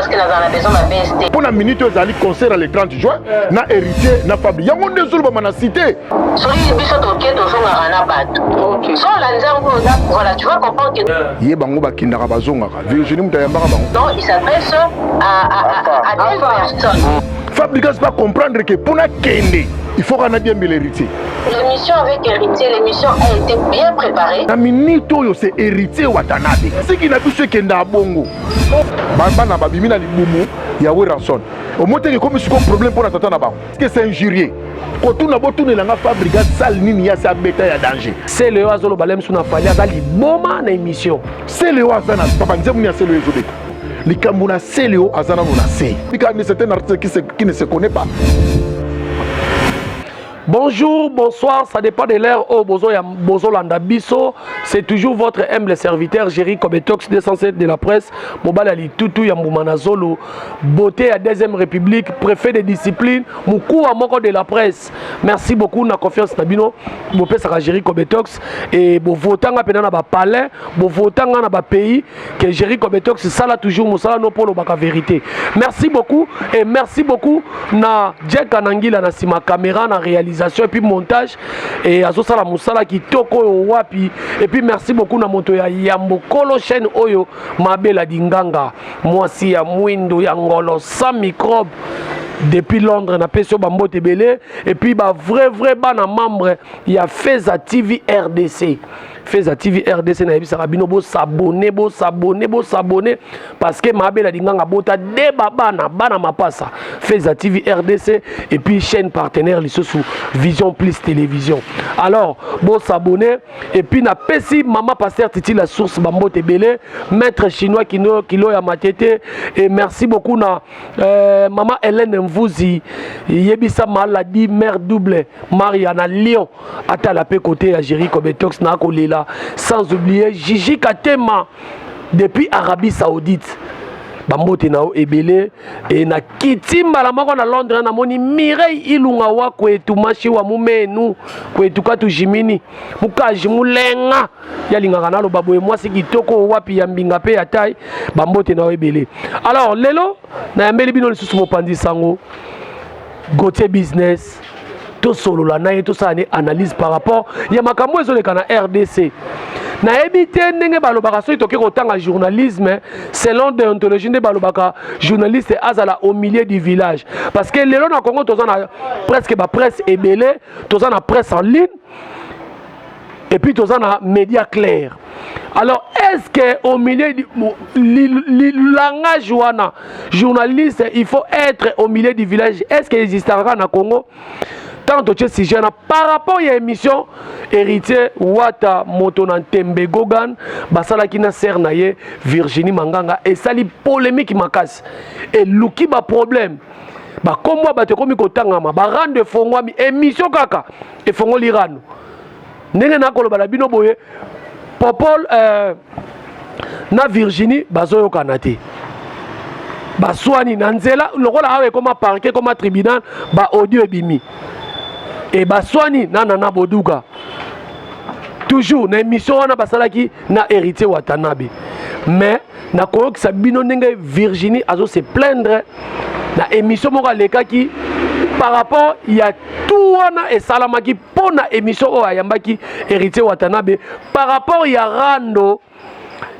Parce que nazala na besoin ba buzz te. Mpo na minute oyo ezali concert ya le 30 juin na Héritier na Fabri, yango nde ezolobama na cité. Soki biso toke, tozongaka na bato. So olandi yango, voilà, tu vas comprendre que Ye bango bakendaka, bazongaka. Virginie moto ayambaka bango. Donc il s'adresse à telle personne. Fabrigas va comprendre que mpona kende, il faut kana diembela Héritier. L'émission avec Héritier, l'émission a été bien préparée. Na minute oyo, c'est Héritier Watanabe. Siki na biso ekenda bongo, bana babimi na libumu ya Werrason, omoteke ekomi sikoyo problème mpo na tata na bango, que c'est injurieux. Kotuna, botunelanga Fabrigas sale nini ya se abeta ya danger. Sele oyo azoloba le mosu na Fally aza liboma na émission. Sele oyo aza na papa nzembo nini ya sele oyo ezobeta likambo na sele oyo aza nano na se. C'est un artiste qui ne se connaît pas. Bonjour, bonsoir, ça dépend de l'heure au bozo ya bozolanda biso. C'est toujours votre humble serviteur Jerry Kobetox 207 de la presse, Mobala Litutu ya Mbumana Zolo, beauté à deuxième République, préfet de discipline, Mukua moko de la presse. Merci beaucoup na confiance na bino, bopesaka Jerry Kobetox et bo votanga pena na ba palais, bo votanga na ba pays que Jerry Kobetox sala toujours musala no polo baka vérité. Merci beaucoup et merci beaucoup na Jack Anangila na sima caméra, na réalisation et puis montage et azosala musala kitoko oyo wapi. Et puis merci beaucoup na moto ya yambo, kolo chaîne oyo, Mabela Dinganga, mwasi ya mwindu ya ngolo sans microbe depuis Londres, napesi yo bambote ebele. Et puis ba vrai vrai bana membre ya Feza TV RDC, Feza TV RDC, nayebisaka bino bosabone, bosabone, bosabone, parce que Mabela Dinganga bota de babana bana mapasa Feza TV RDC et puis chaîne partenaire lisusu Vision Plus Télévision. Alors bosabone. Et puis napesi mama pasteur Titi la source bambote ebele, maître chinois kino kilo ya matete. Et merci beaucoup na mama Hélène Mvuzi, yebisa maladi mère double Maria na Lyon, atala mpe côté ya Jerry Kobetox na kolela. Sans oublier Gigi Katema depuis Arabie Saoudite, bambote na yo ebele. E na kiti mbala moko na Londres, namoni Mireille Ilunga wa kwetu mashi wa mumenu kwetu katu jimini mukaji mulenga yalingaka naloba boye, mwasi kitoko wapi ya mbinga mpe ya tai, bambote na yo ebele. Alors lelo nayambeli bino lisusu mopanzi sango Gautier Business. Tosolola na ye, tosala ne analyse par rapport ya makambo ezoleka na RDC. Nayebi te ndenge balobaka, soki toke kotanga journalisme selon déontologie, nde balobaka journaliste azala au milieu du village, parce que lelo na Congo toza na presque bapresse ebele. Toza na presse en ligne et puis toza na média clair. Alors est-ce que au milieu du langage wana, journaliste il faut être au milieu du village, est-ce que existera na Congo? Tant totie sujet na par rapport ya émission Héritier Wata, moto na ntembe Gogan basalaki na sœur na ye Virginie Manganga, esali polémique makasi, eluki baproblème, bakombo ya bato ekomi kotangama, barando efongwami. Émission kaka efongoli rando. Ndenge nakoloba na bino boye, Popol na Virginie bazoyokana te, baswani na nzela lokola awa ekoma parquet, ekoma tribunal, baaudio ebimi e baswani na Nana Boduka, toujours na émission wana basalaki na Héritier Watanabe. Mais nakoyokisa bino ndenge Virginie azo se plaindre na émission moko alekaki par rapport ya tout wana esalamaki mpo na émission oyo ayambaki Héritier Watanabe, par rapport ya rando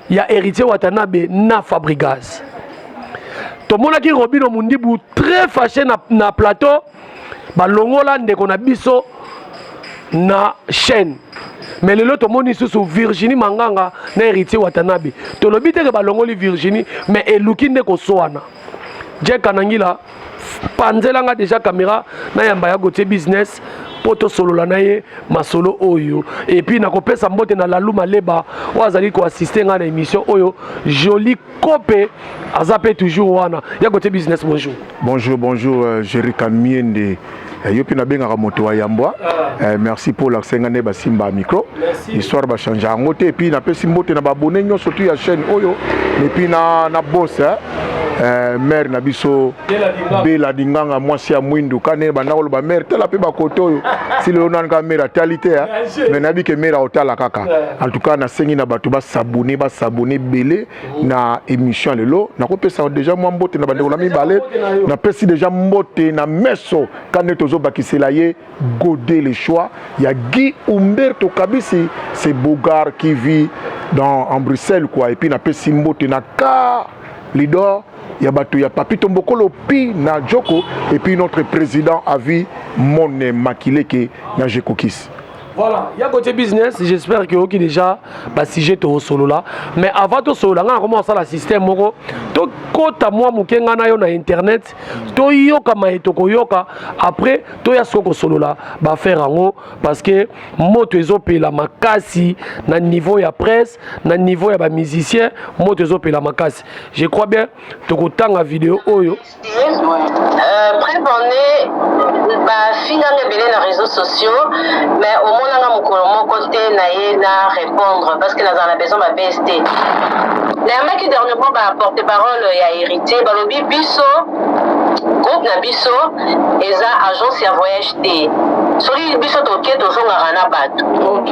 ya Héritier Watanabe na Fabrigas. Tomonaki Robino Mundibu très fâché na plateau, balongola ndeko na biso na chaîne. Mais lelo tomoni lisusu Virginie Manganga na Héritier Watanabe. Tolobi teke balongoli Virginie, mais eluki nde koswana. Jack Kanangila, panzelanga déjà caméra, nayamba ya Gautier Business mpo tosolola na ye masolo oyo. Et puis nakopesa mbote na Lalu Maleba oyo azali koassiste ngai na émission oyo. Joli kope aza mpe toujours wana. Ya Gautier Business, bonjour. Bonjour, bonjour, Jerry Kamiende. Yo mpe nabengaka moto wa yambwa. Merci pour l'accès nga nde basimba micro, histoire bachange yango te. Et puis napesi mbote na babone nyonso tu ya chaîne oyo, et puis na boss, mare na biso Bela Dinganga, mwasi ya mwindu kane banda koloba mare tala mpe bakote oyo. Si lelo nani kaka mère atali te, mais nayebi ke mère aotala kaka. En tout cas, nasengi na bato bas'abonner, bas'abonner ebele na émission ya lelo. Nakopesa déjà mwa mbote na bandeko na mibale. Napesi déjà mbote na meso ka nde tozobakisela ye Godé le choix ya Guy Umberto Kabisi, c'est Bogard qui vit en Bruxelles quoi. Et puis napesi mbote na ka leader ya bato ya Papito Mbokolo pi na Joko, et puis notre président à vie Mone Makileke na Jekokis. Voilà, il y a côté business, j'espère que ok déjà ba sujet to solo là. Mais avant to solo là, comment ça la système moko to kota moi muke nga na yo na internet, to yoka ma to koyoka, après to ya soko solo là ba faire yango, parce que moto ezopela makasi na niveau ya presse, na niveau ya ba musicien, moto ezopela makasi. Je crois bien tokotanga vidéo oyo. Preuve en est, bafinganga ebele na réseaux sociaux, mais omonanga mokolo moko te na ye na répondre, parce que nazala na besoin babese te. Nayambaki dernièrement baporte parole ya Héritier, balobi biso groupe na biso eza agence ya voyage te. Soki biso toke, tozongaka na bato.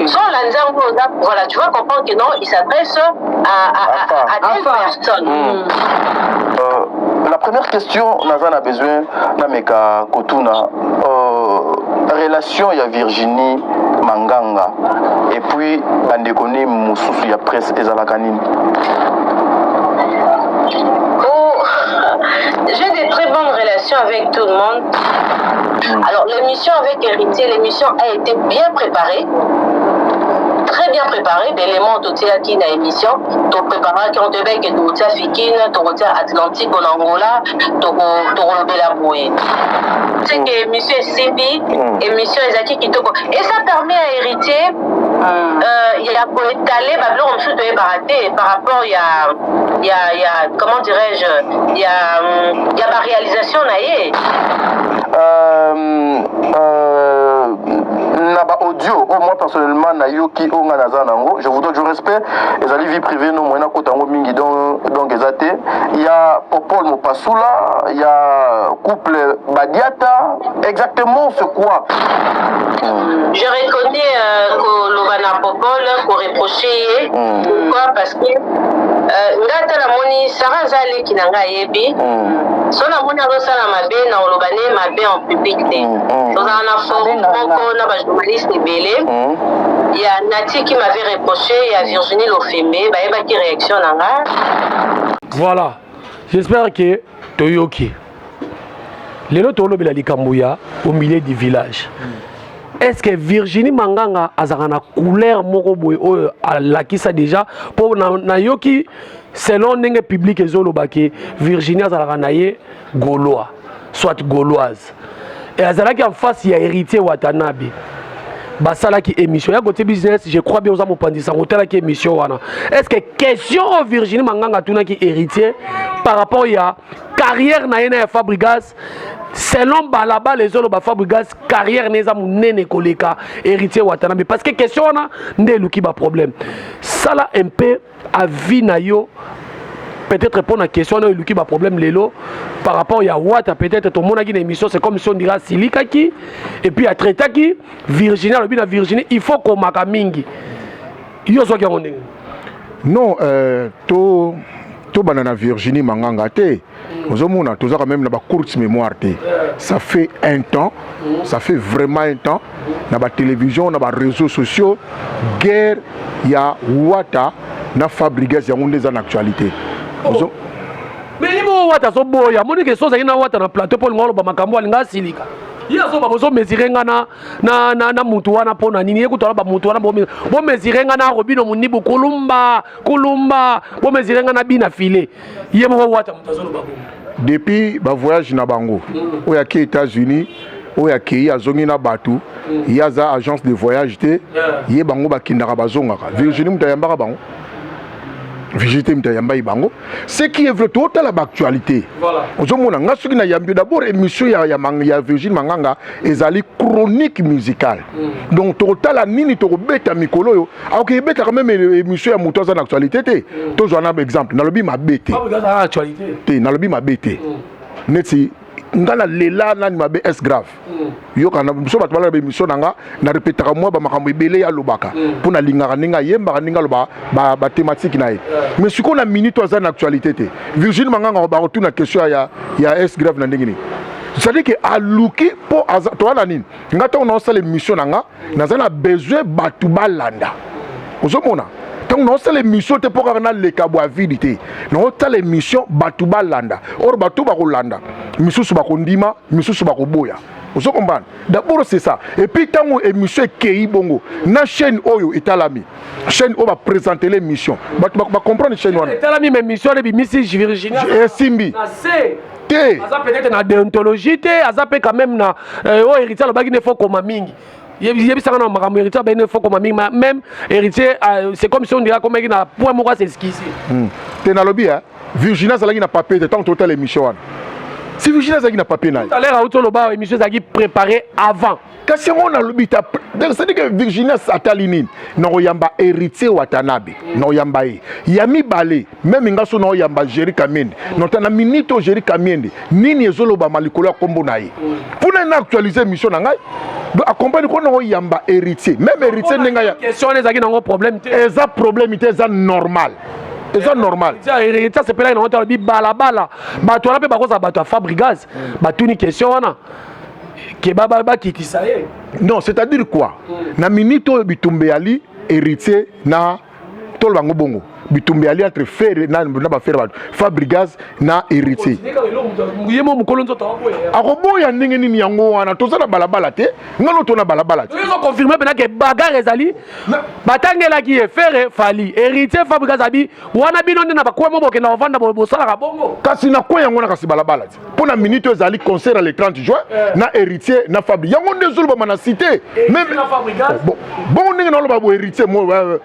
So olandi yango, voilà, tu vas comprendre que non, il s'adresse à telle personne. La première question, naza na besoin nameka kotuna relation ya Virginie Manganga et puis bandeko ne mosusu ya presse ezalaka nini? Oh, j'ai des très bonnes relations avec tout le monde. Alors, l'émission avec Héritier, l'émission a été bien préparée. Très bien préparée. D'éléments totiaki na émission. To préparaki on devait que totia Fikine, totia Atlantique en Angola, tokolobela boye. C'est que émission esimbi, émission ezalaki kitoko. Et ça permet à Héritier ya koétaler babiloko mosusu toyebaka te par rapport ya, comment dirais-je, ya baréalisation na ye. Na baaudio oyo moi personnellement nayoki, oyo ngai naza nango, je voudrais du respect, ezali vie privée no moyen nakota yango mingi. Donc eza te ya Popol Mopasula ya couple Badiata, exactement c'est quoi? Je reconnais koloba na Popol, koreproche ye. Pourquoi? Parce que nga ata namoni Sara aza aleki na ngai, ayebi. So namoni azosala mabe, na koloba ne mabe en public te. Tozala na forum moko na bajournaliste ebele. Ya Nati qui m'avait reproché, ya Virginie Lofembe, bayebaki réaction na nga. Voilà, j'espère que toyoki. Lelo tolobela likambo ya au milieu du village. Est ce que Virginie Manganga azalaka na couleur moko boye oyo alakisa déjà? Mpo nayoki selon ndenge public ezolobaki, Virginie azalaka na ye Gaulois soit Gauloise et azalaki en face ya Héritier Watanabe. Basalaki émission ya Côté Business. Je crois bien oza mopanzi sango, otalaki émission wana. Est ce que question oyo Virginie Manganga atunaki Héritier par rapport ya carrière na ye na ya Fabrigas, selon balabala ezoloba Fabrigas carrière na eza monene koleka Héritier Watanabe, parce que question wana nde eluki baproblème, sala un peu avis na yo peut-être mpo na question wana eluki baproblème lelo par rapport ya Wata. Peut-être tomonaki na émission, c'est comme si on dirait asilikaki et puis atraitaki Virginie, alobi na Virginie il faut komaka mingi. Yo ozwaki yango ndenge? Non, to tobanda na Virginie Manganga te. Ozomona, toza quand même na bacourte mémoire te. Ça fait un temps, ça fait vraiment un temps, na batélévision, na baréseaux sociaux, guerre ya Wata na Fabrigas, yango nde eza na actualité. Oh. Mais ye moko Wata azoboya, amoni ke so ozalaki na Wata na plateau mpo olinga oloba makambo, alinga asilika. Ye azoba bozomesure nga na mutu wana mpo na nini? Ye kutu aloba mutu wana bomesure nga na Robino Munibu kulumba kulumba, bomesure nga na bina file. Ye moko Wata moto azoloba bongo. Depuis bavoyage na bango, oyo ake États-Unis, oyo akei azongi na bato, ye aza agence de voyage te. Ye bango bakendaka, bazongaka. Virginie moto ayambaka bango, Virginie te moto ayambai bango. Ce qui est vrai, totala baactualité. Ozomona nga soki nayambi d'abord émission ya Virginie Manganga ezali chronique musicale. Donc tokotala nini tokobeta mikolo oyo. Akoki ebetaka même émission ya moto aza na actualité te. Tozwa na exemple, nalobi mabe te. Fabrigas aza actualité. Te, nalobi mabe te. Neti Nga na lela nani mabe est grave. Yoka na biso bato balala baémission na nga, na repetaka mwa bamakambo ebele ye alobaka, mpo nalingaka ndenge ayembaka, ndenge aloba bathématique na ye. Mais sikoyo na minute oyo aza na actualité te. Virginie Manganga bakotuna question ya est grave na ndenge nini? C'est-à-dire que aluki mpo toza na nini. Nga ntango naosala émission na nga, naza na besoin bato balanda. Ozomona, ntango naosala émission te mpo kaka naleka bwa vide te. Naotala émission, bato balanda. Or bato bakolanda, misusu bakondima, misusu bakoboya. Ozo comprendre? D'abord c'est ça. Et puis ntango émission ekei bongo na chaîne oyo etalami, chaîne oyo baprésentele émission, bato bacomprendre chaîne wana. Etalami, mais émission wana ebimisi Virginie esimbi na se. Te. Aza peut-être na déontologie te, aza mpe quand même na oyo Héritier alobaki ne faut koma mingi. Yebisaka na makambo Héritier abai ne faut koma mingi. Même Héritier, c'est comme si on dirait akomaki na point moko as'excuse. Te, nalobi Virginie azalaki na papier te. Ntango totala émission wana, si Virginie azalaki na papier na ye. Tout à l'heure auti oloba émission ezalaki préparé avant. Kasi yango nalobi ta, c'est-à-dire que Virginie atali nini? Nakoyamba Héritier Watanabe, nakoyamba ye ya mibale. Même nga so naoyamba Géri Kamiende, nota na minute oyo Géri Kamiende nini ezolobama likolo ya nkombo na ye, mpona na actualiser émission na ngai. Donc accompagne ko naoyamba Héritier, même Héritier ndenge ya Question wana ezalaki nango problème te. Eza problème te, eza normal, eza normal. Héritier asepelaki nango te. Alobi balabala, bato wana mpe bakozala bato ya Fabrigas, batuni question wana ke bakitisa ye. Non, c'est-à-dire quoi? Na minute oyo bitumba eyali Héritier na tolo bango bongo, bitumba eyali entre Ferre na baFerre, bato Fabrigas na Héritier. Ye mo mokolo nzoto akoboya. Akoboya ndenge nini? Yango wana toza na balabala te, ngano to na balabala te. Oyo confirme mpena ke bagarre ezali, batangelaki ye Ferre, Fally, Héritier, Fabrigas abi wana bino nde na bakwe mo bokenda kovanda, bosalaka bongo. Kasi na kwe yango wana, kasi balabala te, mpo na minute oyo ezali concert le 30 juin na Héritier na Fabri. Yango nde ezolobama na cité. Même na Fabrigas. Bongo ndenge naoloba bo Héritier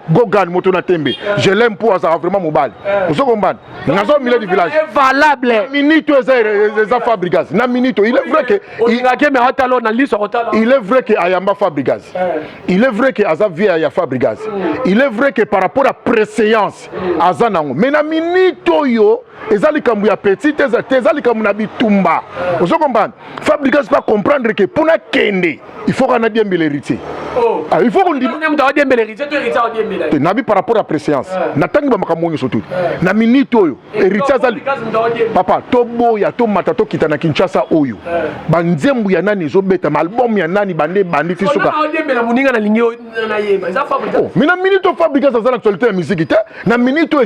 Gogan, moto na tembe, je l'aime mpo azalaka vraiment mobali. Ozo comprendre? Naza au milieu du village. Valable. Minute oyo eza Fabrigas. Na minute oyo, il est vrai que Olingaki me atala na liso akotala. Il est vrai que ayamba Fabrigas, il est vrai que aza vie ya Fabrigas, il est vrai que par rapport à préséance aza nango. Mais na minute oyo eza likambo ya petit te, eza te, eza likambo na bitumba. Ozo comprendre? Fabrigas pas comprendre que mpona kende, il faut kana diembela Héritier. Ah, il faut kondima. Moto awadiembela Héritier to Héritier awadiembela? Te, nabi par rapport à préséance, natangi bamakambo nyonso tuti. Na minute oyo Héritier azali papa, toboya, tomata, tokita na Kinshasa oyo, banzembo ya nani ezobetama, album ya nani bande bandi ti suka. Awadiembela moninga, nalingi nayeba eza Fabrigas. Oh, mais na minute oyo Fabrigas aza na actualité ya musique te. Na minute oyo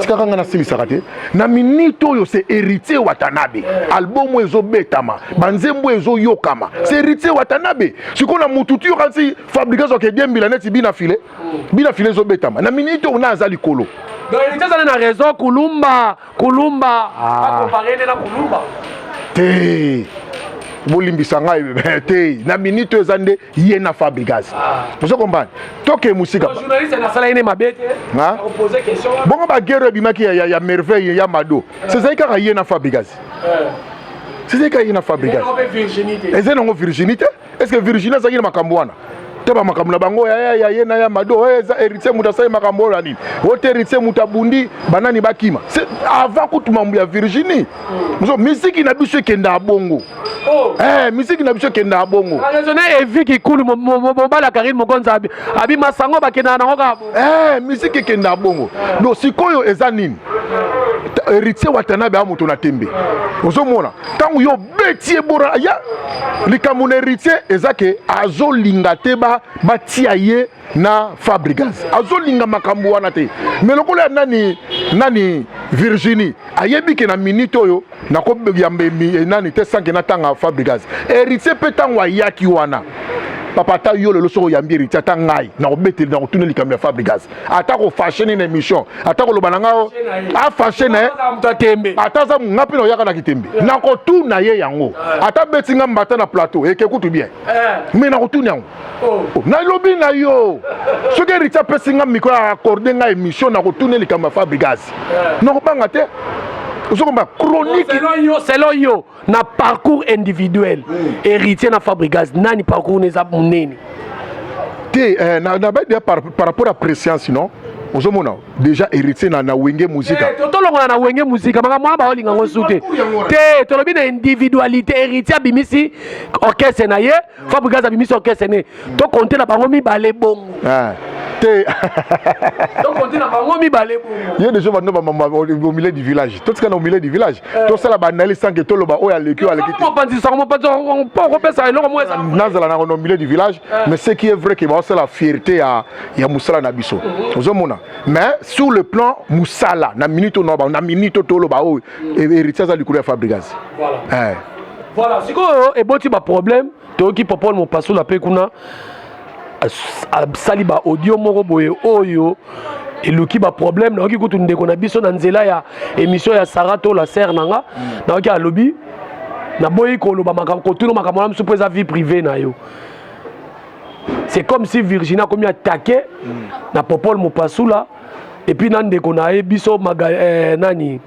tikaka nga nasilisaka te. Na minute oyo c'est Héritier Watanabe, album oyo ezobetama, banzembo oyo ezoyokama, c'est Héritier Watanabe. Sikoyo na mutu ti yoka nti Fabrigas akediembila neti bina file, bina file ezobetama na minute oyo na aza likolo. Donc Héritier azali na raison, kulumba kulumba, acomparer nde na kulumba. Te, bolimbisa ngai te. Na minute oyo eza nde ye na Fabrigas. Ozo comprendre? Toke mosika. Journaliste nasalaki ne mabe te. Ah? Akopose question wana. Bongo baguerre oyo ebimaki ya Merveille ya Mado, sezali kaka ye na Fabrigas, sezali kaka ye na Fabrigas. Yango mpe Virginie te. Eza nango Virginie te. Est ce que Virginie azalaki na makambo wana te? Bamakambo na bango ya ye na ya Mado, eza Héritier moto asali makambo oyo na nini o te. Héritier moto abundi banani bakima. C'est avant kutu mambo ya Virginie. Mozo misiki na biso ekendaka bongo. Misiki na biso ekendaka bongo. Raisonne evi kikulu mobali ya Karine Mokonzi abi masango bakendaka nango kaka bongo. Misiki ekendaka bongo. Donc sikoyo eza nini? Héritier Watanabe a moto na tembe. Ozomona ntango yo beti ebora ya likambo na Héritier, eza ke azolinga te batia ye na Fabrigas, azolinga makambo wana te. Mais lokola ya nani nani Virginie ayebi ke na minute oyo nakoyamba nani te sanke natanga Fabrigas. Héritier mpe ntango ayaki wana, papa, ata yo lelo soki oyambi Héritier, ata ngai nakobeteli, nakotuna likambo ya Fabrigas, ata kofâcher nini na émission, ata koloba na ngai afâcher na ye. Moto atembe. Ata aza nga mpe na oyaka na kitembe, nakotuna ye yango. Ata beti nga mbata na plateau, eke kutu bien, mais nakotuna yango. Nalobi na yo, soki Héritier apesi nga micro, accorde nga émission, nakotuna likambo ya Fabrigas, nakobanga te. Ozokomba chronique. Selon yo na parcours individuel, Héritier na Fabrigas, nani parcours eza monene? Te, na badia par rapport à préscience, non. Ozomona déjà Héritier na Wenge Musica. Eh, tolongola na Wenge Musica, makambo wana baolinga ngo su te. Te, tolobi na individualité. Héritier abimisi orchestre na ye, Fabregas abimisi orchestre ne, tokonte na bango mibale bongo. Ah, te. Tokonte na bango mibale bongo. Ye déjà bando bamama au milieu du village, totika na au milieu du village, tosala baanalyse sans que toloba oyo aleki, oyo aleki te. Mopanzi sango, mopanzi mpo okopesa eloko mo eza. Nazala nango na au milieu du village, mais ce qui est vrai que baosala fierté ya mosala na biso, ozomona. Mais sur le plan mosala, na minute oyo, na minute oyo toloba oyo, Héritier aza likolo ya Fabregas. Voilà. Voilà, sikoyo eboti baproblème. Toyoki Popol Mopasula mpe kuna asali baaudio moko boye oyo eluki baproblème. Nayoki kutu ndeko na biso na nzela ya émission ya Sara to la sere na nga, nayoki alobi: naboyi koloba makambo, kotuna makambo wana mosusu mpo eza vie privée na yo. C'est comme si Virginie akomi attaqué na Popol Mopasula et puis na ndeko na ye biso maga, nani,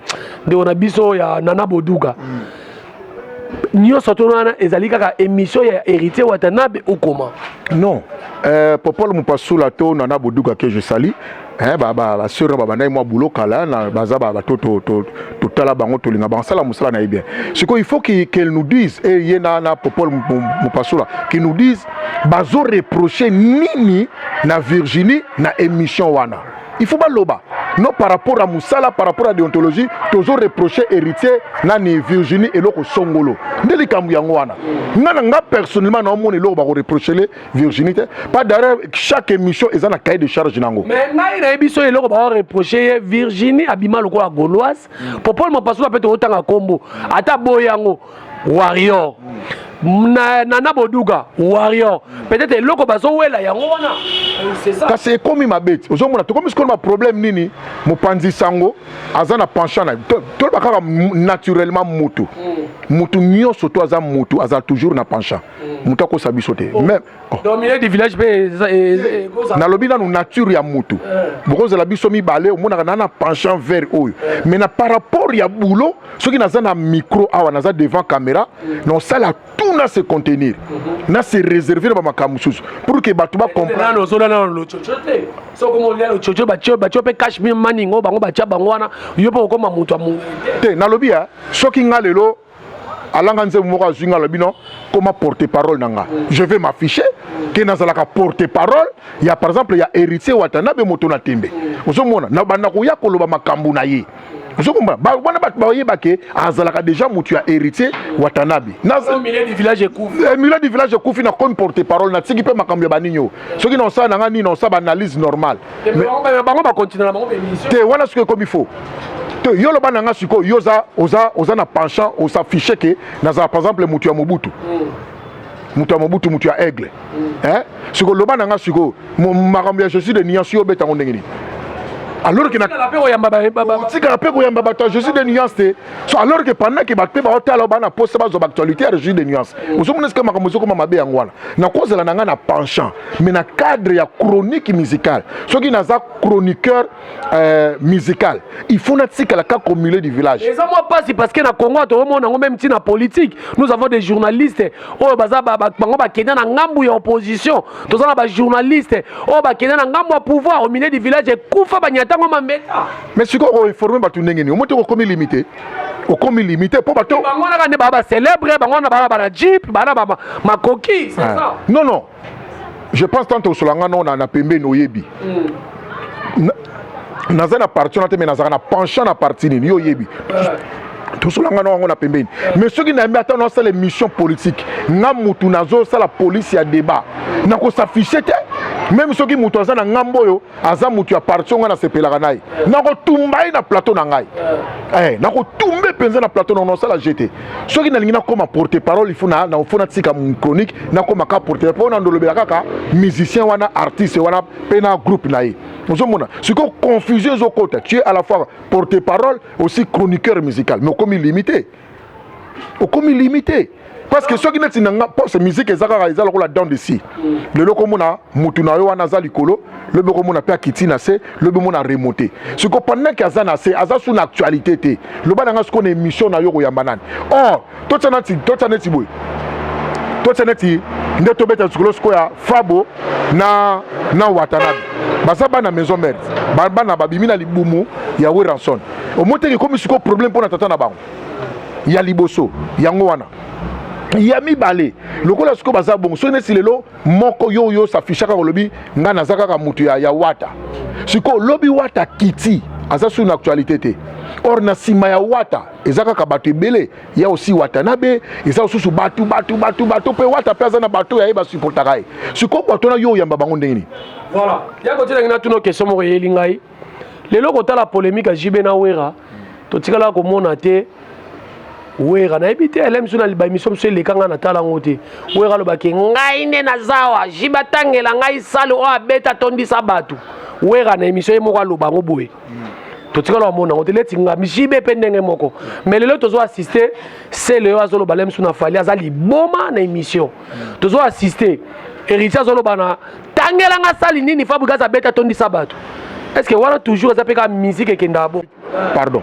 ndeko na biso ya Nana Boduga. Nyonso to wana ezali kaka émission ya Héritier Watanabe okoma. Non, Popol Mopasula to Nana Boduga que je salue, hein, basœur ba babandaki mwa boulot kala na baza bato totala bango, tolinga bango, mosala na ye bien. Sikoyo il faut qu'elle nous dise, e ye na Popol Mopasula, qu'il nous dise bazo reprocher nini na Virginie na émission wana. Il faut baloba non par rapport à mosala, par rapport à déontologie, tozo reprocher Héritier nani, Virginie eloko songolo. Nde likambo yango wana, nga na nga personnellement naomona eloko bakoreprocher le Virginie te. Pas d'ailleurs, chaque émission eza na cahier de charge nango. Mais ngai nayebi so eloko bakoreprocher ye Virginie, abima lokola Gauloise. Popol Mopasula mpe tootanga nkombo ata boye yango warrior na Nana Boduga warrior, peut-être eloko bazowela yango wana, c'est ça. Kasi ekomi mabe ti ozomona tokomi sikoyo na baproblème nini. Mopanzi sango aza na penchant na toloba kaka naturellement mutu, mutu nyonso to aza mutu, aza toujours na penchant. Mutu akosa biso te même, oh. Dans milieu du village mpe Nalobi nanu nature ya mutu. Bokozala biso mibale, omonaka na penchant vert oyo, mais na par rapport ya boulot, soki naza na micro awa, naza devant caméra, naosala tout na se contenir, na se réserver na bamakambo mosusu pour que bato bacomprendre. Nano ozola nano lochocho te. Soki omolia lochocho, batio mpe cash maningo bango batia bango wana, yo mpe okoma moto ya Te, nalobi ya soki nga lelo alanga nzembo moko, azwi nga, alobi non, koma porte parole na nga, je vais m'afficher ke nazalaka porte parole ya, par exemple, ya Héritier Watanabe, moto na tembe. Ozomona na banda koya koloba makambo na ye, ozokomona wana bato bayeba ke azalaka déjà motu ya Héritier Watanabe. Milieu du village ekufi. Milieu du village ekufi, na komi porte parole, natiki mpe makambo ya banini oyo. Soki na osala na nga nini, osala baanalyse normale. Bango bakontinue na bango émission. Te, wana soki ekomi faux te, yo loba na nga sikoyo, yo oza na penchant, osaffiche ke nazala par exemple motu ya Mobutu, moto ya Mobutu, moto ya Aigle, hein? Sikoyo loba na nga sikoyo, makambo ya Jésus de Nuance, yo obetango ndenge nini alors que otikala mpe koyamba bato ya Jésus de Nuance te? So alors que pendant que bato mpe baotala, bana posa bazwa baactualité ya Jésus de Nuance, ozomona esika makambo ezokoma mabe. Yango wana nakozala na ngai na penchant, mais na cadre ya chronique musicale, soki naza chroniqueur musical, il faut natikala kaka au milieu du village. Eza mwa mpasi parce que na Congo tokomona yango même ntina politique. Nous avons des journalistes oyo baza bango bakenda na ngambu ya opposition, toza na bajournaliste oyo bakenda na ngambu ya pouvoir. Au milieu du village ekufa, banyatango mambeta. Mais sikoyo oinforme bato ndenge nini? Omo te, okomi limité, okomi limité mpo bato Bango wana nde baa bacélèbre, bango wana baa bana jeep, bana makoki, c'est ça. Non, je pense tant osolanga no na pembeni, oyebi naza na parti wana te, mais nazalaka na penchant na parti nini, yo oyebi, tosolanga no yango na pembeni. Mais soki nayambi, ata nasala émission politique, nga mutu nazosala police ya débat, nakosaffiche te. Même soki moto aza na ngambo oyo aza motu ya parti oyo ngai nasepelaka na ye, nakotumba ye na plateau na ngai, nakotumbe mpenza na plateau na nasala jete. Soki nalingi nakóma porte parole, il faut na faut natika chronique, nakóma ka porte mpo na ndolobela kaka musicien wana, artiste wana mpe na groupe na ye. Ozomona sikoyo confusion ezokota. Tu es à la fois porte parole, aussi chroniqueur musical, mais okomi limité, okomi limité parce que soki neti na nga poste, musique eza kaka, eza lokola dent de scie. Lelo komona mutu na yo wana aza likolo, lobi okomona mpe akiti na se, lobi omona remonte. Siko pendant ke aza na se, aza su na actualité te. Loba na nga sikoyo, na émission na yo koyamba nani? Or totya neti boye, totya neti Nde tobeta lisolo sikoyo ya Fabo na Watanabe. Baza bana maison mère, bana babimi na libumu ya Werrason. Omoni teke ekomi sikoyo problème mpo na tata na bango ya liboso. Yango wana ya mibale, lokola sikoyo baza bongo, soki neti lelo moko yo oyo s'affichaka, kolobi ngai naza kaka motu ya Wata, sikoyo lobi Wata kiti, aza su na actualité te. Or na nsima ya Wata eza kaka bato ebele ya osi Watanabe, eza lisusu bato bato bato bato mpe Wata mpe aza na bato ya ye basupportaka ye. Sikoyo bato wana, yo oyamba bango ndenge nini? Voilà, ya kotilangi natuna question moko eyeli ngai lelo. Kotala polémique ya JB na Wera, totikala komona te Wera, nayebi te, ele miso na baémission mosusu eleka, ngai natala yango te. Wera alobaki: "Ngai nde nazawa, JB atangela ngai sale oyo abeta atondisa bato." Wera na émission ye moko aloba yango boye, totikala bamona yango te. Leti nga JB mpe ndenge moko. Mais lelo tozo assister, sele oyo azoloba le mosu na Fally aza liboma na émission. Tozo assister Héritier azoloba na tangelanga sali nini Fabregas abeta atondisa bato. Est ce que wana toujours eza mpe kaka musique ekendaka bo? Pardon,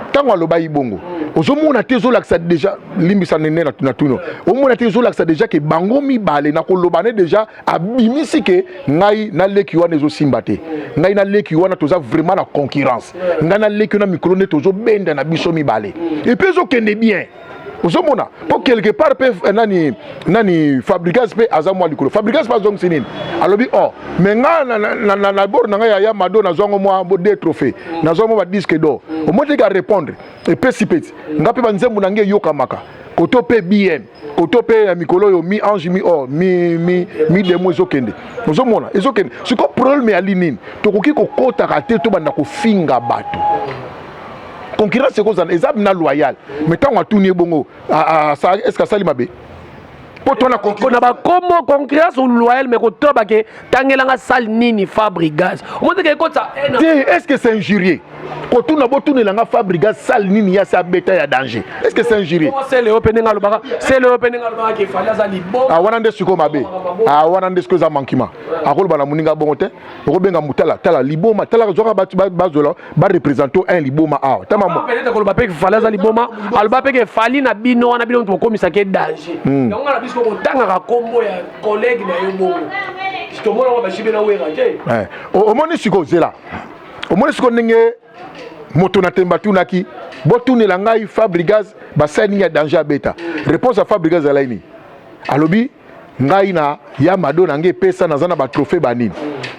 ntango alobaki bongo, ozomona te, ezolakisa déjà, limbisa nene na tuno, omona te, ezolakisa déjà ke bango mibale na koloba ne déjà abimisi ke ngai naleki wana ezosimba te, ngai naleki wana toza vraiment na concurrence, ngai naleki wana mikolo nde tozobenda na biso mibale et puis ezokende bien. Ozomona mpo quelque part mpe nani nani Fabregas mpe aza mwa likolo. Fabregas mpe azongisi nini? Alobi: "Oh, mais nga na bord na ngai ya Mado nazwango mwa deux trophée, nazwa mwa badisque d'or." Omoni teke arépondre, epesi peti nga mpe banzembo na ngai eyokamaka koto mpe bm koto mpe ya mikolo oyo, mi ange mi or mi demo ezokende, ozomona ezokende. Sikoyo problème yali nini? Tokoki kokɔtaka te, tobanda kofinga bato. Concurrence ekozala, eza na loyal. Mais ntango atuni ye bongo, est ce que asali mabe? Mpo tona na bakomo concurrence loyal, mais kotoba ke tangelanga sale nini Fabregas, omoni ekotisa. Te, est ce que c'est injurieux kotuna botunelanga Fabregas sale nini ya se abeta ya danger? Est ce que c'est injurieux? Sele oyo mpe ndenge alobaka, sele oyo mpe ndenge alobaka ke Fally aza liboma. Ah, wana nde sikoyo mabe. Ah, wana nde sikoyo eza manquement. Akoloba na moninga bongo te. Okobenga mutala tala liboma, tala zwaka bato bazola bareprésente un liboma awa. Peut-être koloba mpe Fally aza liboma, aloba mpe ke Fally na bino wana, bino moto bokomisaka danger. Yango nga na biso kotangaka kombo ya collègue na yo bongo, tomonango baJB na Wera te. Omoni sikoyo, zela, omoni sikoyo ndenge moto na temba atunaki: "Botunela ngai Fabregas basali nini ya danger abeta?" Réponse ya Fabregas azalaki nini? Alobi: "Ngai na ya Mado na ngai epesa, naza na batrophée banini."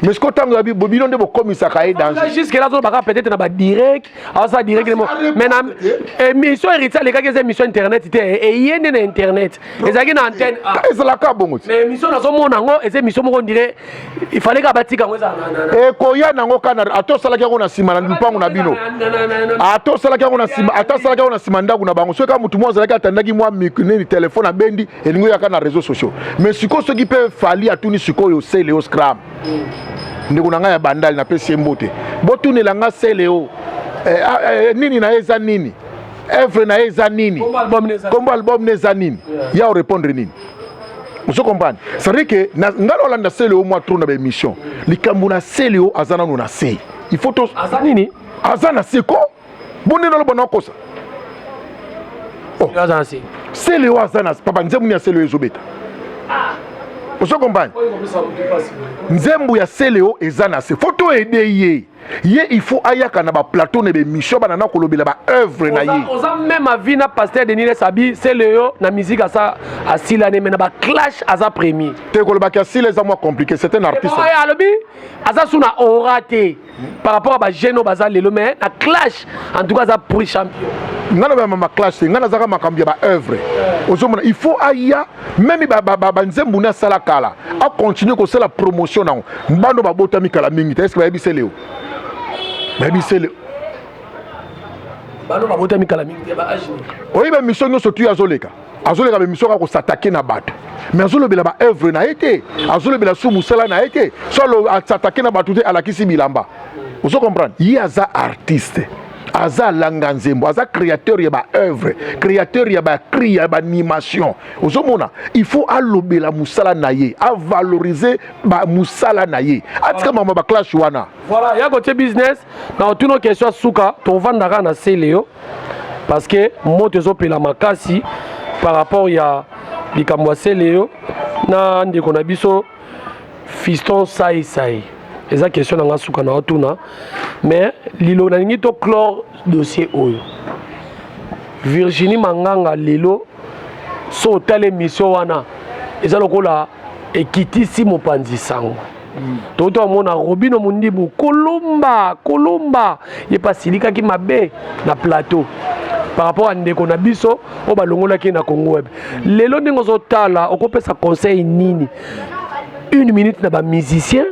Mais sikoyo ntango ya bino nde bokomisaka ye danger. Jusque là azolobaka peut-être na badirect, azosala direct, mais na émission Héritier alekaki, eza émission internet te, eye nde na internet, ezalaki na antenne. Ezalaka bongo. Mais émission nazomona yango eza émission moko ondire il fallait kaka batika yango ezala. Ekoya nango kana, ata osalaki yango na nsima na lupango na bino, ata osalaki yango na nsima, ata asalaki yango na nsima ndako na bango, soki kaka motu moko azalaki atandaki mwa nini telefone abendi, elingi oyaka na réseaux sociaux. Mais sikoyo soki mpe Fally atuni sikoyo Celeo Scram, ndeko na ngai ya Bandali, napesi ye mbote: "Botunela nga Celeo nini na ye eza nini, œuvre na ye eza nini, kombo album ne eza nini?" Ya orépondre nini? Ozo comprendre? C'est à dire que ngai na olanda Celeo mwa trop na baémission. Likambo na Celeo, aza nano na se, il faut to Aza nini? Aza na se ko bonde, naloba na okosa. Aza na se. Celeo aza na, papa, nzembo nini ya Celeo ezobeta? Ozo comprendre? Nzembo ya Celeo eza na se. Faut toaider ye. Ye il faut ayaka na baplateau na baémission, bana na kolobela baœuvre na ye. Oza même avis na pasteur Denis Lesabi: Celeo na musique asa asilane, mais na baclash aza premier. Te, kolobaki asila eza mwa compliqué, c'est un artiste. Alobi aza su na aura te par rapport à bajeune oyo baza lelo, mais na clash en tout cas aza prix champion. Ngai na bayamba clash te, ngai nazaka makambo ya baœuvre. Ozomona, il faut aya même banzembo ne asala kala, acontinue kosala promotion nango. Bando babotami kala mingi te, est ce que bayebi Celeo? Bayebi Celeo? Bano babotami kala mingi te, ba âge? Oyebi, baémission nyonso tu azoleka, azoleka baémission kaka kos'attaquer na bato, mais azolobela baœuvre na ye te, azolobela su mosala na ye te. So as'attaquer na bato te, alakisi bilamba. Ozo comprendre? Ye aza artiste, aza alanga nzembo, aza créateur ya baœuvre, créateur ya bacri, ya baanimation. Ozomona, il faut alobela mosala na ye, avaloriser mosala na ye, atika mama baclash wana. Voilà, ya kotie business na otuna question ya suka. Tovandaka na Celeo parce que moto ezopela makasi par rapport ya likambo ya Celeo. Na ndeko na biso Fiston Sai Sai, eza question na nga suka na otuna, mais lilo nalingi to clore dossier oyo. Virginie Manganga, lelo so otala émission wana, eza lokola ekitisi mopanzi sango. Touti amona Robino Mundibu Kolumba Kolumba, ye mpe asilikaki mabe na plateau par rapport à ndeko na biso oyo balongolaki ye na Congo Web. Lelo ndenge ozotala, okopesa conseil nini, une minute na bamusicien,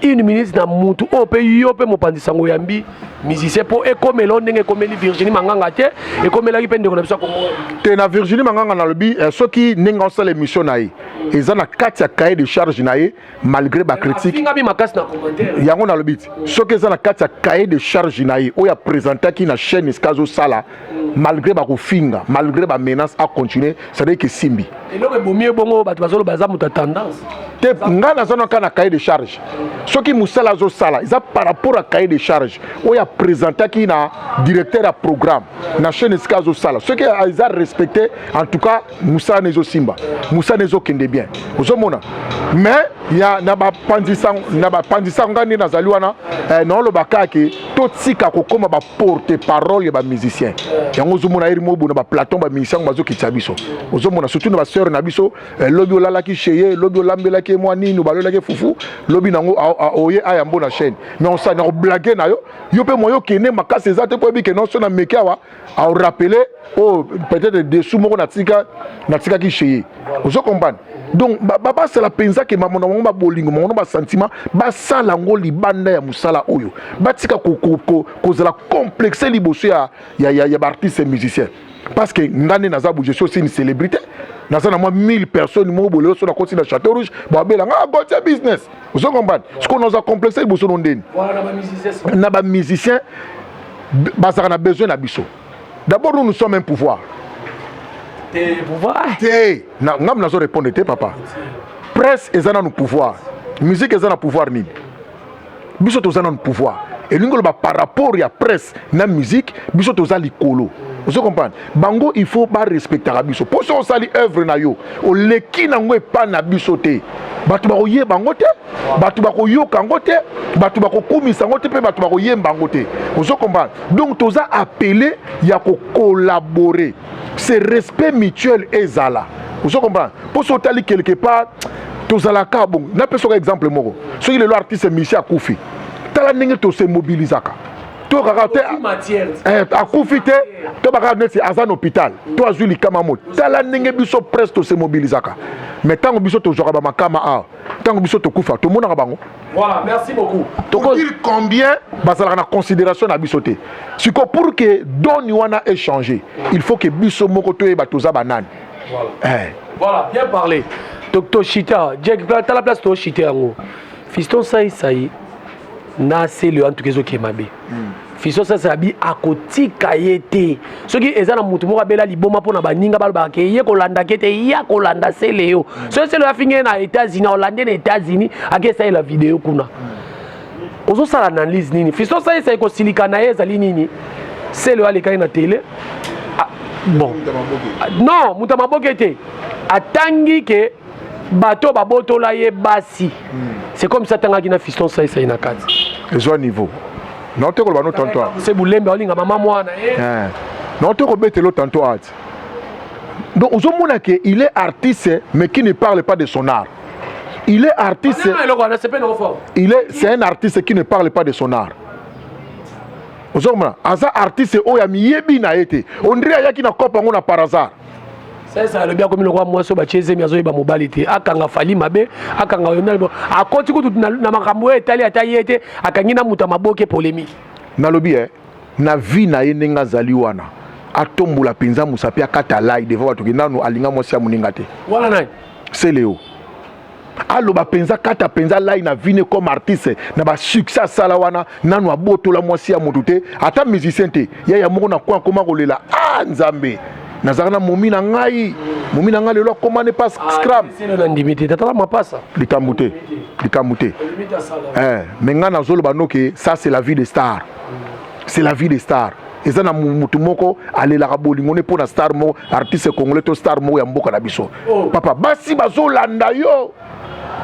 une minute na mutu oyo mpe yo mpe mopanzi sango oyambi musicien, mpo ekomela ndenge ekomeli Virginie Manganga te, ekomelaki mpe ndeko na biso ya Congo Web? Te, na Virginie Manganga nalobi, soki ndenge osala émission na ye eza na kati ya cahier de charge na ye, malgré bacritique. Afingami makasi na commentaire. Yango nalobi ti soki eza na kati ya cahier de charge na ye oyo apresentaki na chaîne esika azosala, malgré bakofinga, malgré bamenace, acontinue, c'est-à-dire que simbi. Eloko ebomi ye bongo, bato bazoloba aza moto ya tendance. Te, ngai naza na kaka na cahier de charge. Soki mosala azosala eza par rapport à cahier de charge oyo apresentaki na directeur ya programme na chaîne esika azosala, soki eza respecté, en tout cas mosala na ezosimba, mosala na ezokende bien, ozomona. Mais ya na bapanzi sango, ngai nde nazali wana, naoloba kaka ke totika kokóma baporte parole ya bamusicien. Yango ozomona eri mobu na baplaton, bamusicien yango bazokitisa biso. Ozomona surtout na basœur na biso, lobi olalaki chez ye, lobi olambelaki ye mwa nini, obalolaki ye fufu, lobi nango oye ayambo na chaîne, mais osali na koblague na yo, yo mpe moyo okende makasi eza te, po oyebi ke nyonso na meke awa aorappeler oyo peut-être dessous moko natika natikaki chez ye. Ozo comprendre? Donc basala mpenza ke mamono bango, babolingo bango, basentiment, basala yango libanda ya mosala oyo. Batika kozala complexe liboso ya baartiste musicien, parce que nga nde naza boye, je suis aussi une célébrité, naza na mwa 1000 personnes moko boye. So nakoti na Château Rouge, babelanga Gotia Business. Ozo comprendre? Sikoyo naza complexe liboso no ndeni? Na bamusicien bazalaka na besoin na biso. D'abord, nous, nous sommes un pouvoir. Pouvoir? Te, ngam nazo répondre te, papa. Presse eza nanu pouvoir, musique eza na pouvoir nini? Biso toza nanu pouvoir, elingi oloba par rapport ya presse na musique, biso toza likolo. Ozo comprendre? Bango, il faut barespectaka biso, mpo so osali œuvre na yo, oleki nango epa na biso te, bato bakoyeba yango te, bato bakoyoka yango te, bato bakokumisa yango te, mpe bato bakoyemba yango te. Ozo comprendre? Donc toza appelé ya kocollaborer, ce respect mutuel ezala. Ozo comprendre? Mpo so otali quelque part, tozalaka bongo. Napesaka exemple moko: soki lelo artiste musicien akufi, tala ndenge tose mobilisaka. To kaka te akufi te, to bakaka neti aza na hôpital to azwi likama mo, tala ndenge biso presse tose mobilisaka. Mais ntango biso tozwaka bamakama awa, ntango biso tokufa, tomonaka bango. Voilà, merci beaucoup. Pour dire combien bazalaka na considération na biso te. Siko pour que doni wana échanger, il faut que biso moko toyeba toza banani. Voilà. Voilà, bien parlé. Docteur Chita, Jack, tala place to chita yango. Fiston Sai Sai na selo, en tout cas ezokema mabe. Fiston Sai Sai abi akotika ye te. Soki eza na mutu moko abela liboma mpona baninga balobaka ke ye kolanda ke te, ye akolanda sele yo. Soki sele afingi ye na États-Unis, aolande na États-Unis, akesalela video kuna. Ozosala analyse nini? Fiston Sai Sai kosilika na ye ezali nini? Sele oyo alekaki na télé, bon, non, moto ya maboke te, atangi ke bato babotola ye basi. C'est comme ça atangaki na Fiston Saisai na kati. Ezwa niveau na te koloba no tantôt. Se bulembe aolinga mama mwana ye. Na te kobetela tantôt ati. Donc ozomona ke il est artiste mais qui ne parle pas de son art. Il est artiste, il est c'est un artiste qui ne parle pas de son art. Ozomona, aza artiste oyo amiyebi na ye te. Ondire ayaki na cope yango na par hasard. Sasa alobi akomi lokola mwasi oyo batie ezemi, azoyeba mobali te, akanga Fally mabe, akanga yo, akoti kutu na makambo oyo etali ata ye te, akangi na moto ya maboke polémique. Nalobi na vie na ye, ndenge azali wana, atombola mpenza mosapi, akata lai devant bato ke nanu alinga mwasi ya moninga te. Wana nani? Seleo aloba mpenza, kata mpenza lai na vie comme artiste, na basuccès asala wana, nanu abotola mwasi ya motu te, ata musicien te. Yaya moko na coin akoma kolela: "Ah Nzambe, nazalaka na momi na ngai, momi na ngai lelo akoma ne pas scram." Nandimi te, tata mapasa. Likambo te, likambo te. Mais ngai nazoloba no ke ça, c'est la vie de star, c'est la vie de star. Eza na mutu moko alelaka bolingo ne mpo na star moko, artiste congolais to star moko ya mboka na biso. Oh. Papa, basi bazolanda yo,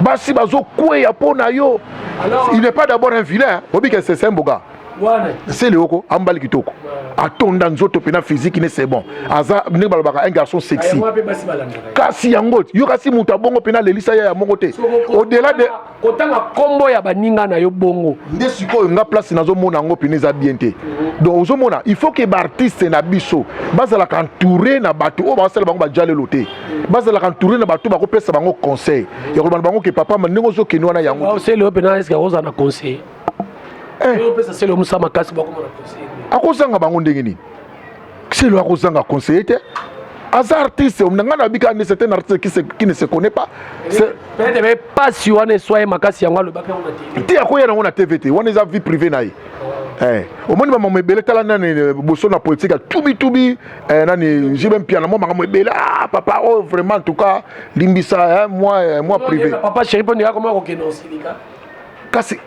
basi bazokweya mpo na yo. Alors, il n'est pas d'abord un vilain, obike c'est un beau gars. Sele oko ambali kitoko, atonda nzoto pena physique ne, c'est bon, aza ndenge balobaka un garçon sexy. Kasi yango yo, kasi moto abongo pena alelisa ya moko te au-delà de Kotanga nkombo ya baninga na yo bongo. Nde sikoyo nga place nazomona yango pene eza bien te. Donc ozomona, il faut que baartiste na biso bazalaka entouré na bato oyo basala bango bajalelo te, bazalaka entouré na bato bakopesa bango conseil ya koloba na bango ke papa, ndenge ozokende wana yango. Sele oyo mpena eske akozala na conseil? Opesa sele mosala makasi, bakoma na conseil. Akozanga bango ndenge nini? Selo akozanga conseiller te, aza artiste. Na ngai nabika nde c'est un artiste qui ne se connaît pas. Peut-être mais pasi wana eswa ye makasi, yango alobaki yango na TV. Te, akoya nango na TV te, wana eza vie privée na ye. Omoni bamamo ebele, tala nani boso na politique ya tubitubi, nani JB Mpiana, mwa makambo ebele. Ah papa oyo, vraiment, en tout cas limbisa, moi privé. Papa chéri, mpo ndeka koma kokende osilika. Kasi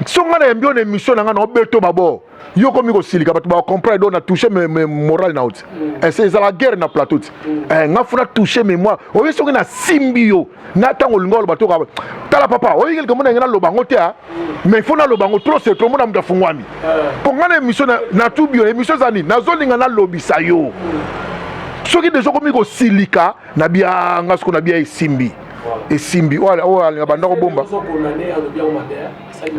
so ngai nayambi yo na émission na ngai, na obeto babord, yo komi kosilika, bato bacomprendre. Donc na touche me moral na yo ti ese ezala guerre na plateau ti nga funa touche mémoire oyo. Soki nasimbi yo na ntango olinga oloba to tala papa, oyebi likambo na ngai, naloba yango te, mais faut naloba yango. Trop c'est trop. Mona moto afungwami mpo ngai na émission na tubi yo. Émission eza nini? Nazolinga nalobisa yo. Soki deja okomi kosilika na bia nga, siko na bia esimbi, esimbi. Oyo alinga banda kobomba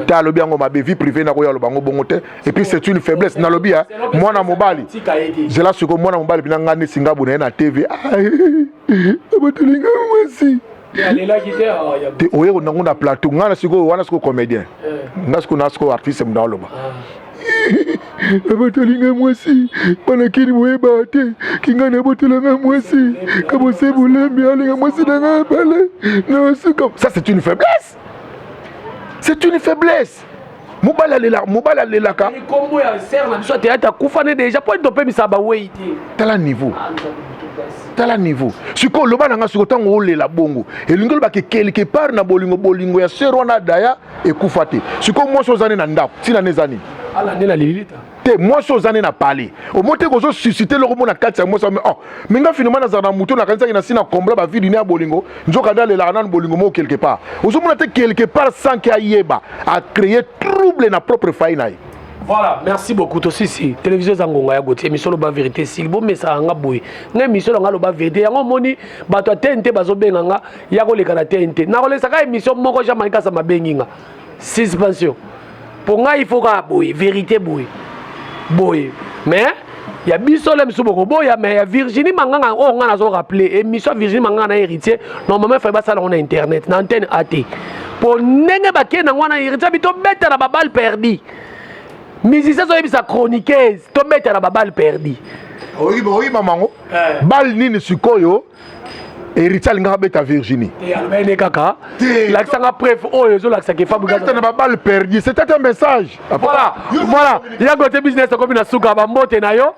te, alobi yango mabe. Vie privée nakoya aloba yango bongo te. Et puis c'est une faiblesse. Nalobi ya mwana mobali, zela sikoyo mwana mobali mpena ngai nesi ngabu na ye na TV batolinga mwasi te, oye nango na plateau. Ngai na sikoyo wana sikoyo comédien, nga sikoyo na sikoyo artiste, moto aloba abatolinga mwasi bana kini boyeba te kingai nabotelanga mwasi kabose bulembi alinga mwasi na ngai bale na suka. Ça, c'est une faiblesse, c'est une faiblesse. Mobali alelaka, mobali alelaka. Kombo ya sœur na biso théâtre akufa ne déjà po topemisa bawei te. Tala niveau, tala niveau. Sikoyo oloba na nga, sikoyo ntango olela bongo, elingi olobaka quelque part na bolingo, bolingo ya sœur wana daya ekufa te. Sikoyo mwasi oza ne na ndako, ntina ne eza nini? Alande na lilita. Te, mwasi oza ne na palais, omo te kozosuscite eloko mo na kati ya mwasi. Oh, mais nga finalement nazala na moto, nakanisaki na si na kombla bavide ne ya bolingo, nzoka nde alelaka nanu bolingo moko quelque part. Ozomona te, quelque part sans ke ayeba, acréer trouble na propre foyer na ye. Voilà, merci beaucoup. Tosisi télévision eza ngonga ya Gautier, émission Loba Vérité. Sili bomesaka nga boye, nga émission na nga Loba Vérité. Yango omoni bato ya TNT bazobenga nga ya koleka na TNT, nakolesaka émission moko. Jean Marie Kasa mabengi nga suspension mpo ngai il faut kaka boye, vérité boye boye. Mais ya biso le misu bokoboya, mais ya Virginie Manganga oyo ngai nazo rappeler, émission ya Virginie Manganga na Héritier, normalement efai basala yango na internet, na antenne a te, mpo ndenge bakende yango wana, Héritier bi tobeta na baballe perdu, musicien azoyebisa chroniqueuse tobeta na baballe perdu. Oyi mamango balle nini? Sikoyo Héritier alingaka beta Virginie. Alobene kaka lakisanga preuve oyo ezolakisaka. Efabeta na baballe perdu, c'était un message. Voilà, yango te. Business okomi na suka. Bambote na yo,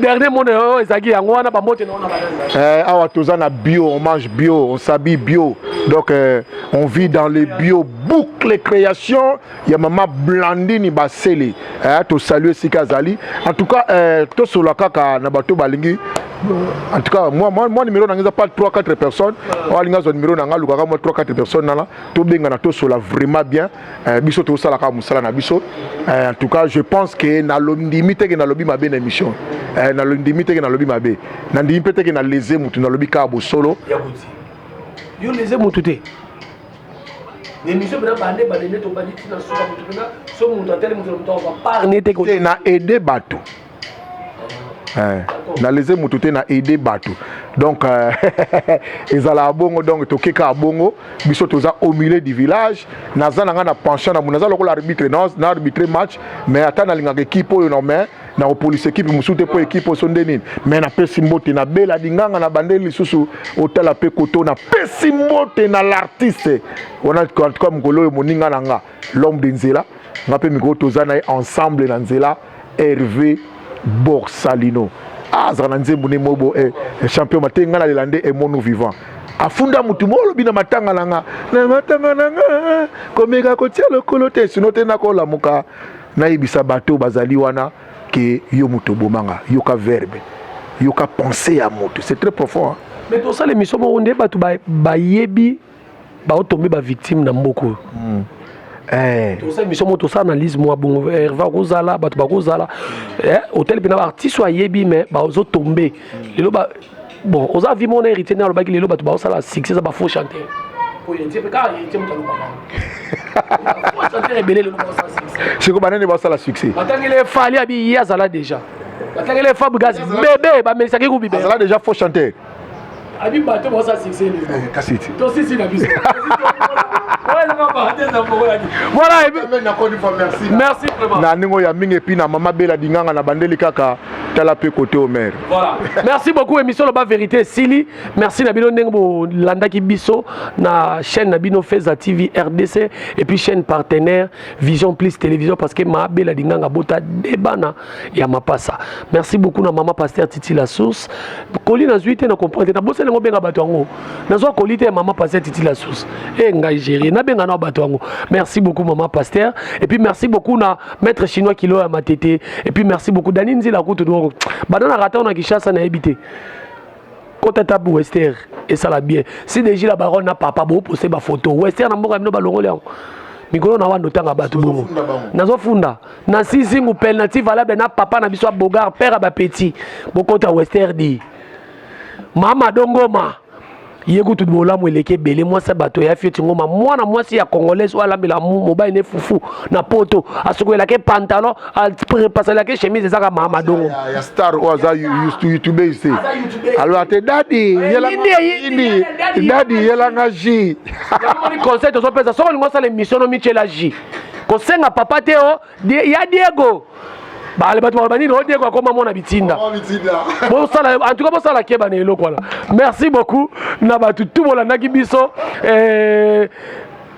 dernier mot na yo ezalaki yango wana. Bambote na yo na banani? Awa toza na bio, on mange bio, on s'habille bio, donc on vit dans les bio. Boucle création ya mama Blandini Basele, tosalue esika azali. En tout cas, tosola kaka na bato balingi. En tout cas, moi numéro na nga eza pas 3 4 personnes. Oyo alingi azwa numéro na nga, alukaka moi 3 4 personnes nana, tobengana, tosola vraiment bien. Biso tosalaka mosala na biso. En tout cas, je pense que nalondimi te ke nalobi mabe na émission. Nalondimi te ke nalobi mabe, nandimi mpe te ke naleze motu, nalobi kaka bosolo. Yo leze motu te. Émission mpena bande bande nde tobandi ntina suka, motu mpena so moto ateli moto na moto azwa part ne te. Te, na aide bato, naleze motu te, na aide bato. Donc ezalaka bongo. Donc tokeka bongo, biso toza au milieu du village. Naza na ngai na pension na naza lokola arbitre, na arbitre match, mais ata nalingaka équipe oyo na, mais na kopolisa équipe mosusu te, mpo équipe oyo so nde nini. Mais napesi mbote na Bela Dinganga na bandeli lisusu otala mpe koto. Napesi mbote na l'artiste wana, en tout cas mokolo oyo moninga na nga, l'homme de nzela, nga mpe mikolo toza na ye ensemble na nzela, Hervé Borsalino. Azala na nzembo nde mobo, champion mate. Nga nalela nde Aimons-nous vivant. Afunda mutu mo olobi na matanga na nga, na matanga na nga komeka kotia lokolo te, sino te nakolamuka nayebisa bato bazali wana. Ke yo moto obomanga. Yoka verbe, yoka pensée ya moto, c'est très profond, hein? Mais tosala émission moko nde bato bayebi baotombe bavictime na mboka oyo. Tosala émission moko, tosala analyse mwa bongo. Herve akozala, bato bakozala hotel mpena baartiste oyo ayebi, mais bazotombe lelo. Bon, oza vi mona Héritier nde alobaki lelo bato baosala succès eza bafaux chanteur. Po Héritier mpe kaka Héritier moto alobaka faux chanteur ebele lelo baosala succès. Siko banani basala succès? Batangeli Fally, abi ye azala déjà, batangeli Fabregas bébé bamelisaki kubibe. Azala déjà faux chanteur. Abi bato baosala succès lelo. Kasi ti tosisi na biso. Voilà. Encore une fois, merci. Merci vraiment. Na ndenge oyo ya mingi, et puis na mama Bela Dinganga na bandeli kaka tala mpe côté Omer. Voilà, merci beaucoup. Émission Loba Vérité esili. Merci na bino ndenge bolandaki biso na chaîne na bino Feza TV RDC et puis chaîne partenaire Vision Plus Télévision, parce que ma Bela Dinganga bota debana ya mapasa. Merci beaucoup na mama pasteur Titi La Source. Koli nazwi te na comprendre te, nabosani yango. Benga bato yango, nazwa koli te ya mama pasteur Titi La Source. E ngai géri nabenga na bato yango. Merci beaucoup, mama pasteur. Et puis merci beaucoup na maître chinois Kilo ya Matete. Et puis merci beaucoup Dani Nzila kutu. Donc banda na rata na Kinshasa, nayebi te kota tabu wester esala bien. Si deji la baronne na papa bopose bafoto wester na mboka bino, balongoli yango mikolo na wanda otanga bato bongo. Nazofunda na sizingu penalty valable na papa na biso ya Bogar, père ya bapeti. Bokota wester di mama Dongoma, ye kutu bolamu eleki ebele. Mwasi ya bato ya Fieti Ngoma, mwana mwasi ya congolaise oyo alambela mobali ne fufu na poto, asokolelaki pantalon, apasalelaki chemise, ezaka mama Dongo. Ya star oyo aza youtubeuse te, aloba te dadi dadi yelanga ji. Conseil tozopesa: soki olingi osala émission no mityela ji, kosenga papa te. O ya Diego, bale bato baloba nini? O Diego akoma mwana bitinda. Bosala, en tout cas bosala keba na eloko wana. Merci beaucoup na bato tu bolandaki biso.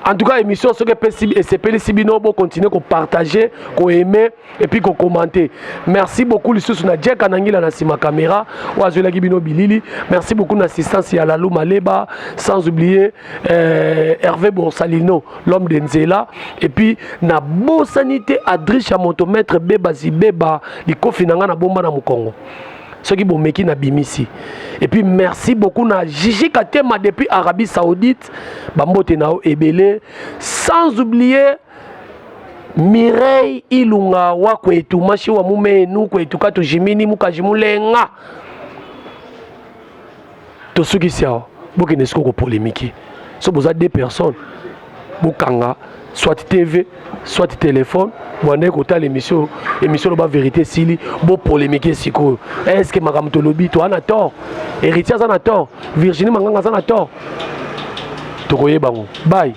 En tout cas, émission soki epesi esepelisi bino, bocontinue kopartager, koaimer et puis kocommenter. Merci beaucoup lisusu na Jack Anangila na nsima caméra oyo azwelaki bino bilili. Merci beaucoup na assistance ya Lalu Maleba, sans oublier Hervé Borsalino, l'homme de Nzela. Et puis na bosani te Adricha Moto, maître Beba Zibeba likofi na nga na bomba na mokongo soki bomeki na bimisi. Et puis merci beaucoup na Gigi Katema depuis Arabie Saoudite, bambote na yo ebele, sans oublier Mireille Ilunga wa kwetu mashi wa mumenu kwetu katujimini mukaji mulenga. Tosukisi awa. Bokende sikoyo kopolémique. So boza deux personnes, bokanga soit TV, soit téléphone, bwandeki kotala émission. Émission Loba Vérité esili, bopolémique sikoyo. Est ce que makambo tolobi, toza na tort? Héritier aza na tort? Virginie Manganga aza na tort? Tokoyeba ngo. Bye.